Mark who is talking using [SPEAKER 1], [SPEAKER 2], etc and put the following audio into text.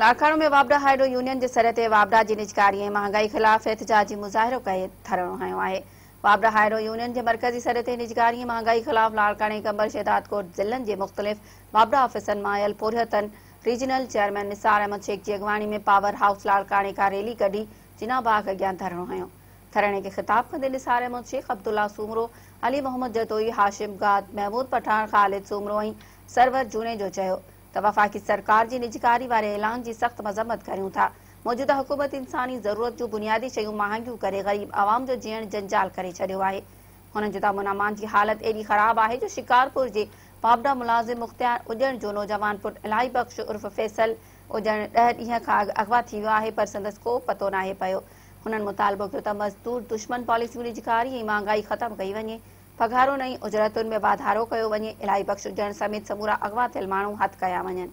[SPEAKER 1] لاڙڪاڻو ۾ واپڊا hydro union جي سڏ تي واپڊا جي نجڪاري ۽ مهانگائي خلاف احتجاجي مظاهرو ڪري ڌرڻو هنيو آهي. واپڊا هائيڊرو يونين جي مرڪزي سڏ تي نجڪاري ۽ مهانگائي خلاف لاڙڪاڻي، قمبر شهدادڪوٽ ضلعن جي مختلف واپڊا آفيسن مان آيل پورهيتن ريجنل چيئرمين نثار احمد شيخ جي اڳواڻي ۾ پاور هائوس لاڙڪاڻي کان ريلي ڪڍي جناح باغ اڳيان ڌرڻو هنيو. ڌرڻي کي خطاب ڪندي نثار احمد شيخ، عبدالله سومرو، علي محمد جتوئي، هاشم گاد، محمود پٺاڻ، خالد سومرو ۽ سرور جوڻيجو چيو ته وفاقي سرڪار جي نجڪاري واري اعلان جي سخت مذمت ڪريون ٿا، موجوده حڪومت انساني ضرورت جون بنيادي شيون مهانگيون ڪري غريب عوام جو جيئڻ جنجال ڪري ڇڏيو آهي. هنن جو ته امن امان جي حالت ايڏي خراب آهي جو شڪارپور جي واپڊا ملازم مختيار اڄڻ جو نوجوان پٽ الاهي بخش عرف فيصل اڄڻ ڏهه ڏينهن کان اڳ اغوا ٿي ويو آهي پر سندس ڪو پتو ناهي پيو. هنن مطالبو ڪيو ته مزدور دشمن پاليسيون نجڪاري ۽ مهانگائي ختم ڪئي وڃي. پگهارن ۽ اجرتن ۾ واڌارو ڪيو وڃي، الاهي بخش اجڻ سميت سمورا اغوا ٿيل ماڻهو هٿ ڪيا وڃن.